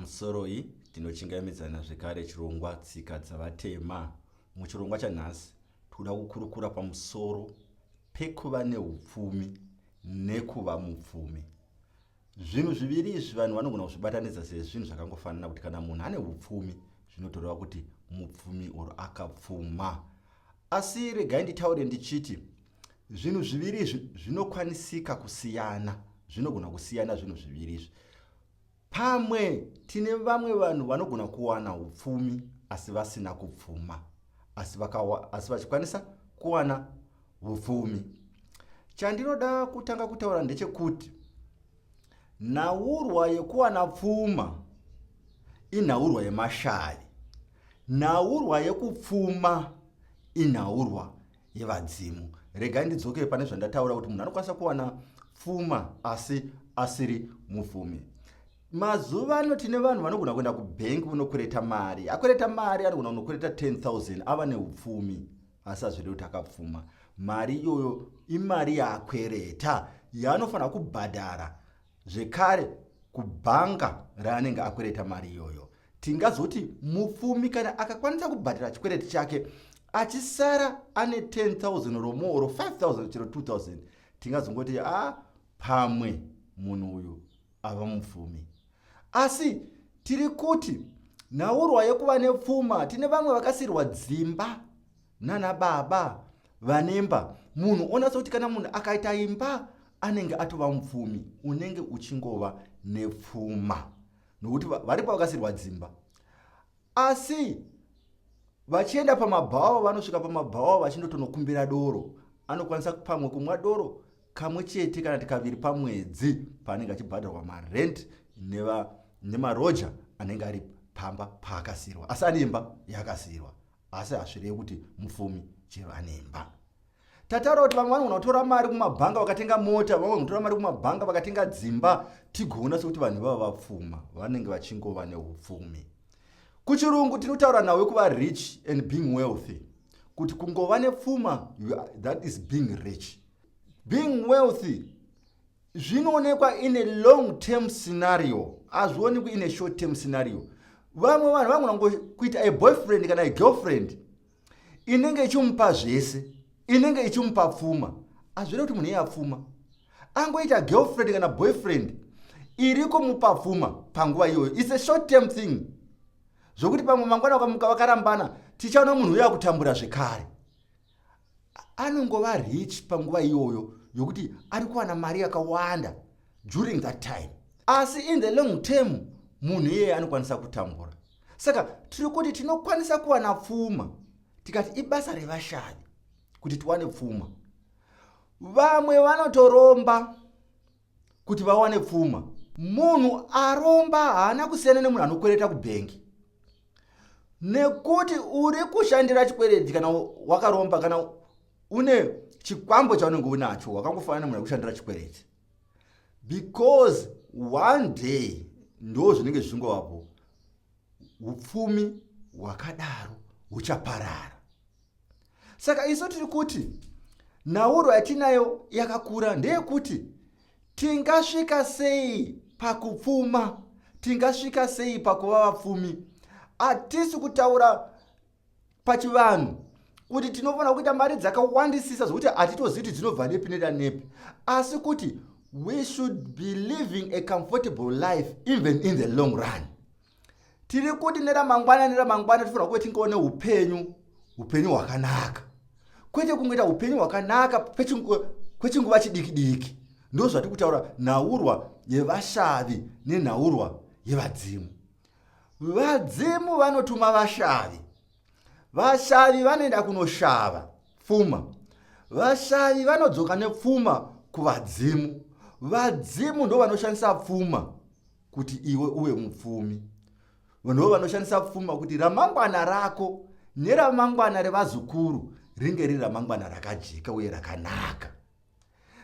Pamusoroi tinochingamidzana zvekare chirongwa Tsika dzaVatema. Muchirongwa chanhasi tikuda kukurukura pamusoro pekuva neupfumi nekuva mupfumi. Zvinhu zviviri izvi vanhu vanogona kuzvibatanidza sezvinhu zvakangofanana kuti kana munhu ane upfumi zvinotoreva kuti mupfumi or akapfuma. Asi regai nditaure ndichiti zvinhu zviviri izvi zvinokwanisika kusiyana, zvinogona kusiyana zvinhu zviviri izvi. Pamwe tine vamwe vanhu vanogona kuwana upfumi asi vasina kupfuma, asi, vakawa, asi vachikwanisa kuwana upfumi. Chandinoda kutanga kutaura ndechekuti nhaurwa yekuwana pfuma inhaurwa yemashavi, nhaurwa yekupfuma inhaurwa yevadzimu. Regai ndidzokere pane zvandataura kuti munhu anokwanisa kuwana pfuma asi asiri mupfumi. Mazuva ano tine vanhu vanogona kuenda kubhengi kunokwereta mari, akwereta mari anogona kunokwereta 10,000 ava neupfumi, asi hazvirevi kuti akapfuma. Mari iyoyo imari yaakwereta yaanofanira kubhadhara zvekare kubhanga raanenge akwereta mari iyoyo. Tingazoti mupfumi kana akakwanisa kubhadhara chikwereti chake achisara ane 10,000 or more or 5,000 chero 2,000, tingazongoti a ah, pamwe munhu uyu ava mupfumi. Asi tiri kuti nhaurwa yekuva nepfuma, tine vamwe vakasirwa dzimba nana baba vanemba. Munhu onatsa kuti kana munhu akaita imba anenge atova mupfumi, unenge uchingova nepfuma nokuti varipo vakasirwa dzimba. Asi vachienda pamabhawa, vanosvika pamabhawa vachindotonokumbira doro. Anokwanisa pamwe kumwa doro kamwe chete kana kuti kaviri pamwedzi paanenge achibhadharwa marent nemaroja anenge ari pamba paakasirwa, asi ane imba yaakasirwa. Asi hazvirevi kuti mupfumi chero ane imba. Tataura kuti vamwe vanogona kutora mari kumabhanga vakatenga mota, vamwe vanotora mari kumabhanga vakatenga dzimba, tigoona sekuti vanhu ivava vapfuma, vanenge vachingova neupfumi. Kuchirungu tinotaura nhau yekuva rich and being wealthy, kuti kungova nepfuma, that is being rich. Being wealthy zvinoonekwa in a long term scenario, hazvionekwi in a short term scenario. Vamwe vanhu vanogona kuita a boyfriend kana a girlfriend inenge ichimupa zvese, inenge ichimupa pfuma. Hazvirevi kuti munhu iye apfuma. Angoita girlfriend kana boyfriend iri kumupa pfuma panguva iyoyo, it's a short term thing, zvokuti pamwe mangwana vakamuka vakarambana, tichaona munhu uyo akutambura zvekare. Anongova rich panguva iyoyo yokuti ari kuwana mari yakawanda during that time, asi in the long term munhu iyeye anokwanisa kutambura. Saka tiri kuti tinokwanisa kuwana pfuma, tikati ibasa revashavi kuti tiwane pfuma. Vamwe vanotoromba kuti vawane pfuma. Munhu aromba haana kusiyana nemunhu anokwereta kubhengi, nekuti uri kushandira chikwereti. Kana wakaromba, kana une chikwambo chaunenge unacho, wakangofanana nemunhu ari kushandira chikwereti, because one day ndo zvinenge zvichingovapo, upfumi hwakadaro huchaparara. Saka isu tiri kuti nhaurwa yatinayo yakakura ndeyekuti tingasvika sei pakupfuma, tingasvika sei pakuva vapfumi. Hatisi kutaura pachivanhu kuti tinofanira kuita mari dzakawandisisa zvokuti hatitozivi kuti dzinobva nepi neda nepi, asi kuti we should be living a comfortable life even in the long run. Tiri kuti neramangwana neramangwana tofanira kuve tingaone upenyu, upenyu hwakanaka, kwete kungoita upenyu hwakanaka kwechinguva chidiki diki. Ndo zvatiri kutaura nhaurwa yevashavi nenhaurwa yevadzimu. Vadzimu vanotuma vashavi, vashavi vanoenda kunoshava pfuma, vashavi vanodzoka nepfuma kuvadzimu, vadzimu ndo vanoshandisa pfuma kuti iwe uve mupfumi, ndo vanoshandisa pfuma kuti ramangwana rako neramangwana revazukuru ringe riri ramangwana rakajeka uye rakanaka.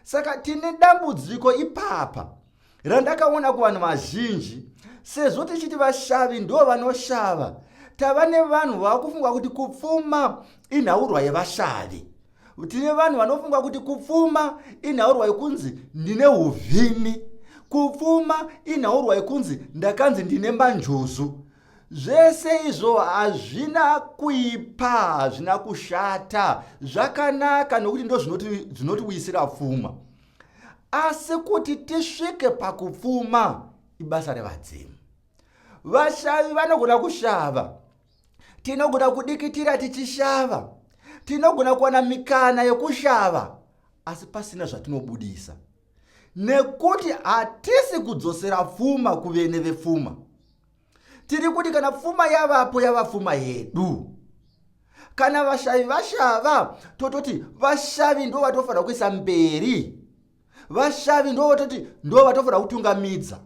Saka tine dambudziko ipapa randakaona kuvanhu vazhinji, sezvo tichiti vashavi ndo vanoshava, tava nevanhu vava kufunga kuti kupfuma inhaurwa yevashavi. Tine vanhu vanofunga kuti kupfuma inhaurwa yekunzi ndine uvhimi. Kupfuma inhaurwa yekunzi ndakanzi ndine manjuzu. Zvese izvo hazvina kuipa, hazvina kushata, zvakanaka nokuti ndozvinotiuyisira pfuma. Asi kuti tisvike pakupfuma ibasa revadzimu. Vashavi vanogona kushava, tinogona kudikitira tichishava, tinogona kuwana mikana yekushava, asi pasina zvatinobudisa nekuti hatisi kudzosera pfuma kuvene vepfuma. Tiri kuti kana pfuma yavapo, yava pfuma yedu. Kana vashavi vashava, tototi vashavi ndo vatofanira kuisa mberi, vashavi ndo vatoti ndo vatofanira kutungamidza.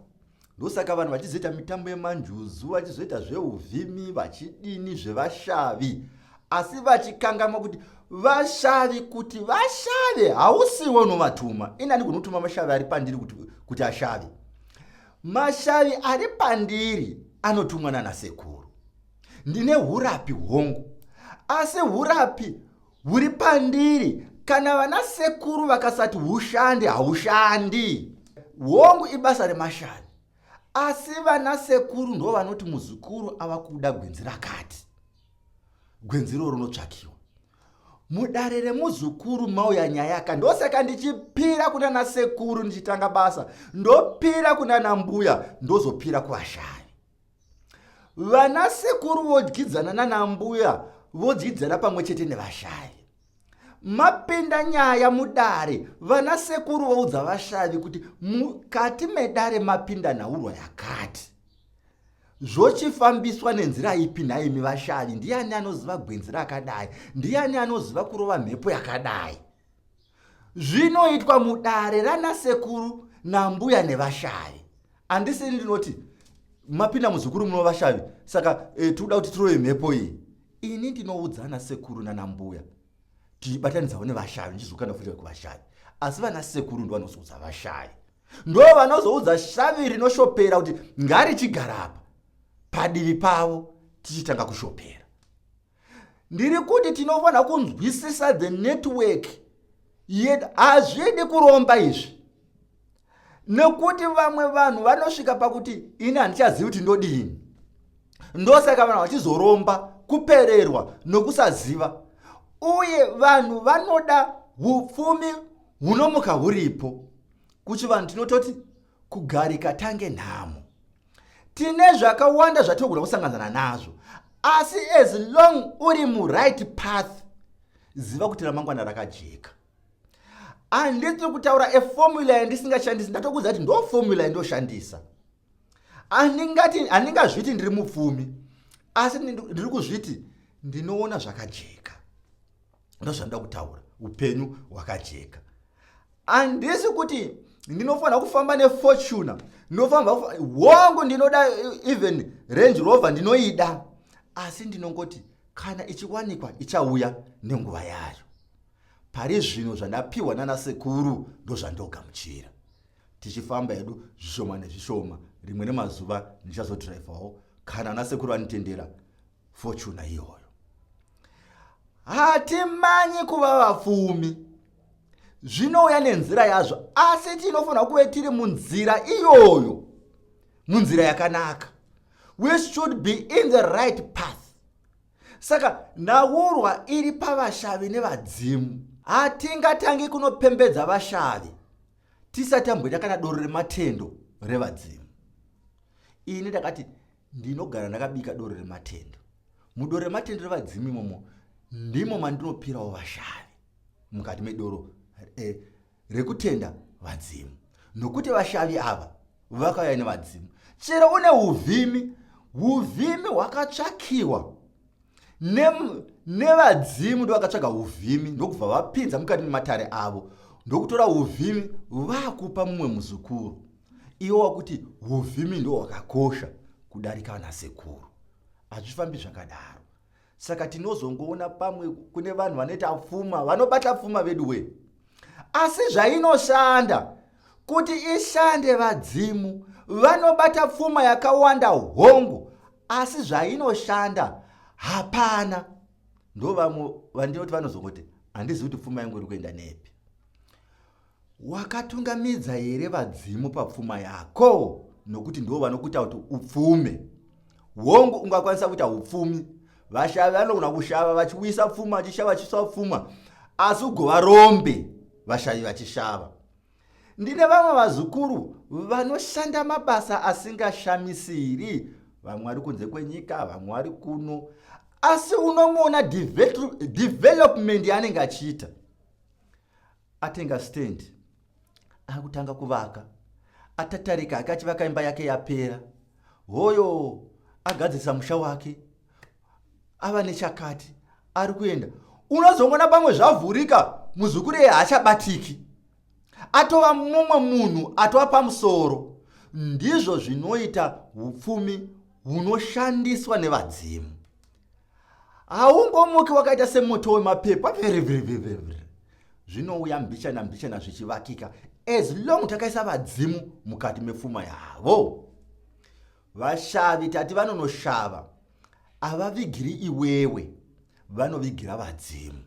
Ndosaka vanhu vachizoita mitambo yemanjuzu, vachizoita zveuvhimi, vachidini zvevashavi, asi vachikangamwa kuti vashavi kuti vashave hausiwe unovatuma. Ini handigoni kutuma mashavi ari pandiri kuti ashave. Mashavi ari pandiri anotumwa nanasekuru. Ndine urapi hongu, asi urapi huri pandiri kana vanasekuru vakasati hushande haushandi. Hongu ibasa remashavi, asi vanasekuru ndo vanoti muzukuru ava kuda gwenzi rakati, gwenzi iroro rinotsvakiwa mudare remuzukuru. Mauya nyaya ka, ndosaka ndichipira kuna nasekuru ndichitanga basa, ndopira kuna nambuya, ndozopira kuvashavi. Vanasekuru vodyidzana nanambuya, vodyidzana pamwe chete nevashavi. Mapinda nyaya mudare, vanasekuru voudza vashavi kuti mukati medare mapinda nhaurwa yakati, zvochifambiswa nenzira ipi nhaimi vashavi? Ndiani anoziva gwenzi rakadai? Ndiani anoziva kurova mhepo yakadai? Zvinoitwa mudare ranasekuru nambuya nevashavi. Handisini ndinoti mapinda muzukuru muno vashavi, saka tikuda kuti tirove mhepo iyi. Ini ndinoudza anasekuru nanambuya, tichibatanidzawo nevashavi, ndichizokanda futi kuvashavi. Asi vanasekuru ndo vanozoudza vashavi, ndo vanozoudza shavi rinoshopera kuti ngarichigara apa padivi pavo tichitanga kushopera. Ndiri kuti tinofanira kunzwisisa the network yedu. Hazvidi kuromba izvi, nekuti vamwe vanhu vanosvika pakuti ini handichazivi kuti ndodini. Ndosaka vanhu vachizoromba, kupererwa nokusaziva. Uye vanhu vanoda upfumi hunomuka huripo. Kuchivanhu tinototi kugarika tange nhamo. Tine zvakawanda zvatinogona kusanganana nazvo, asi as long uri muright path, ziva kuti ramangwana rakajeka. Handisi kutaura eformula yandisingashandisi, ndatokuudza kuti ndo formula yandoshandisa. Handingazviti ndiri mupfumi, asi ndiri kuzviti ndinoona zvakajeka. Ndozvandida kutaura, upenyu hwakajeka. Handisi kuti ndinofanira kufamba neFortuner, ndinofamba hongu, ndinoda even Range Rover ndinoida, asi ndinongoti kana ichiwanikwa ichauya nenguva yayo. Pari zvino zvandapiwa nanasekuru ndozvandogamuchira, tichifamba hedu zvishoma nezvishoma. Rimwe nemazuva ndichazodhiraivhawo kana anasekuru vanitendera Fortuner iyoyo. Hatimanyi kuva vapfumi, zvinouya nenzira yazvo, asi tinofanira kuve tiri munzira iyoyo, munzira yakanaka. We should be in the right path. Saka nhaurwa iri pavashavi nevadzimu. Hatingatangi kunopembedza vashavi tisati tamboita kana doro rematendo revadzimu. Ini ndakati ndinogara ndakabika doro rematendo. Mudoro rematendo revadzimu imomo ndimo mandinopirawo vashavi mukati medoro rekutenda vadzimu, nokuti vashavi ava vakauya nevadzimu. Chero une uvhimi, uvhimi hwakatsvakiwa nevadzimu, ndo vakatsvaga uvhimi ndokubva vapinza mukati mematare avo, ndokutora uvhimi vakupa mumwe muzukuru. Iwo wakuti uvhimi ndo hwakakosha kudarika vanasekuru. Hazvifambi zvakadaro. Saka tinozongoona pamwe kune vanhu vanoita pfuma, vanobata pfuma vedu we, asi zvainoshanda kuti ishande, vadzimu vanobata pfuma yakawanda hongu, asi zvainoshanda hapana. Ndo vamwe vandinoti vanozongoti handizivi kuti pfuma yangu iri kuenda nepi. Wakatungamidza here vadzimu papfuma yako? Nokuti ndivo vanokuita kuti upfume. Hongu, ungakwanisa kuita upfumi. Vashavi vanogona kushava vachiwisa pfuma, vachishava vachisa pfuma, asi ugova rombe vashavi vachishava. Ndine vamwe vazukuru vanoshanda mabasa asingashamisiri, vamwe vari kunze kwenyika, vamwe vari kuno, asi unomuona development yaanenge achiita. Atenga stand, akutanga kuvaka, atatarika hake achivaka imba yake yapera, hoyo agadzirisa musha wake, ava nechakati, ari kuenda. Unozongoona pamwe zvavhurika, muzukuru iye haachabatiki, atova mumwe munhu atova pamusoro. Ndizvo zvinoita upfumi hunoshandiswa nevadzimu. Haungomuki wakaita semoto wemapepa vhirivirivhiri, zvinouya mbichana mbichana zvichivakika as long takaisa vadzimu mukati mepfuma yavo. Vashavi tati vanonoshava havavigiri iwewe, vanovigira vadzimu.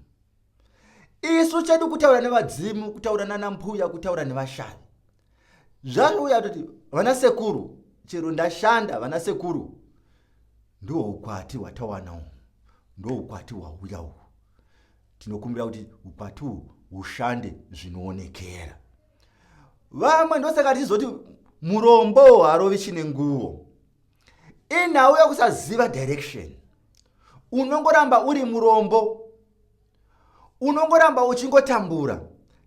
Isu chedu kutaura nevadzimu, kutaura nana mbuya, kutaura nevashavi. Zvazvouya toti vana sekuru, chero ndashanda vana sekuru, ndiwo ukwati hwatawana uhu, ndo ukwati hwauya uhu. Tinokumbira kuti ukwati uhu hushande zvinoonekera. Vamwe ndosaka tichizoti murombo harovi chine nguo. Inhau yekusaziva direction. Unongoramba uri murombo, unongoramba uchingotambura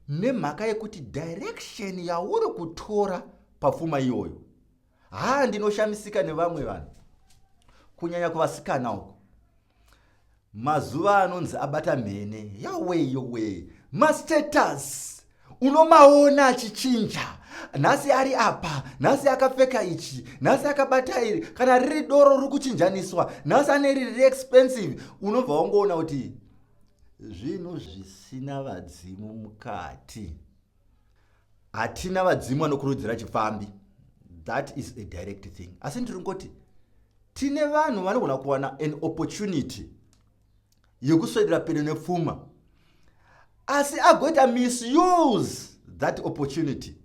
nemhaka yekuti direction yauri kutora papfuma iyoyo. Haa, ndinoshamisika nevamwe vanhu, kunyanya kuvasikana uko. Mazuva anonzi abata mhene, yawe yowe, mastatus unomaona achichinja. Nhasi ari apa, nhasi akapfeka ichi, nhasi akabata iri, kana riri doro riri kuchinjaniswa, nhasi ane riri expensive. Unobva wangoona kuti zvinhu zvisina vadzimu mukati. Hatina vadzimu vanokurudzira chipfambi, that is a direct thing. Asi ndiri ngoti tine vanhu vanogona kuwana an opportunity yekuswedera pedo nepfuma, asi agoita misuse that opportunity,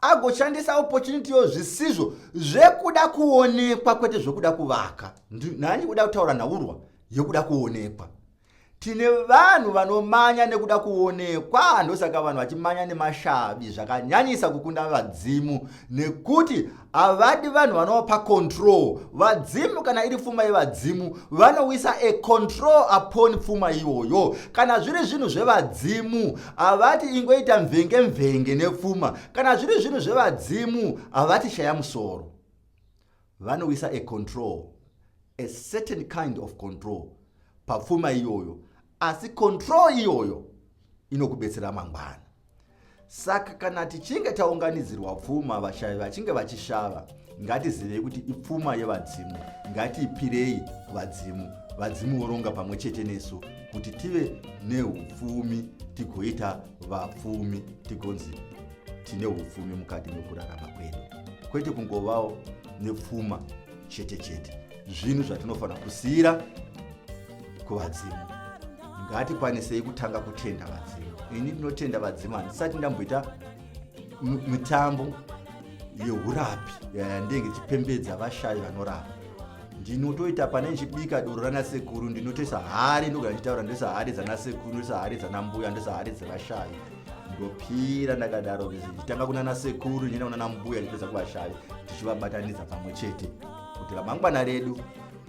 agoshandisa opportunity yo zvisizvo, zvekuda kuonekwa kwete zvekuda kuvaka. Nhani kuda kutaura nhaurwa yekuda kuonekwa. Tine vanhu vanomanya nekuda kuonekwa, ndosaka vanhu vachimanya nemashavi zvakanyanyisa kukunda vadzimu, nekuti havadi vanhu vanovapa control. Vadzimu, kana iri pfuma yevadzimu, vanowisa a control upon pfuma iyoyo. Kana zviri zvinhu zvevadzimu, havati ingoita mvenge mvenge nepfuma. Kana zviri zvinhu zvevadzimu, havati shaya musoro. Vanowisa a control, a certain kind of control papfuma iyoyo, asi control iyoyo inokubetsera mangwana. Saka kana tichinge taunganidzirwa pfuma, vashavi vachinge vachishava, ngatizivei kuti ipfuma yevadzimu, ngatiipirei kuvadzimu, vadzimu voronga pamwe chete nesu kuti tive neupfumi, tigoita vapfumi, tigonzi tine upfumi mukati mekurarama kwedu, kwete kungovawo nepfuma chete chete. Zvinhu zvatinofanira kusiyira kuvadzimu. Ngatikwanisei kutanga kutenda vadzimu. Ini ndinotenda vadzimu, handisati ndamboita mitambo yeurapi yandenge chipembedza vashavi vanorapa. Ndinotoita pane ndichibika doro ranasekuru, ndinotoisa hari, ndogara ndichitaura, ndoisa hari dzanasekuru, ndoisa hari dzanambuya, ndoisa hari dzevashavi, ndopira ndakadaro vese, ndichitanga kunana sekuru, ndichienda kunana mbuya, ndichipedza kuvashavi, tichivabatanidza pamwe chete kuti ramangwana redu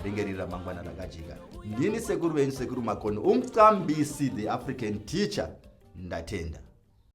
ringe riri ramangwana rakajeka. Ndini sekuru venyu, Sekuru Makoni, umcambisi, the African teacher. Ndatenda.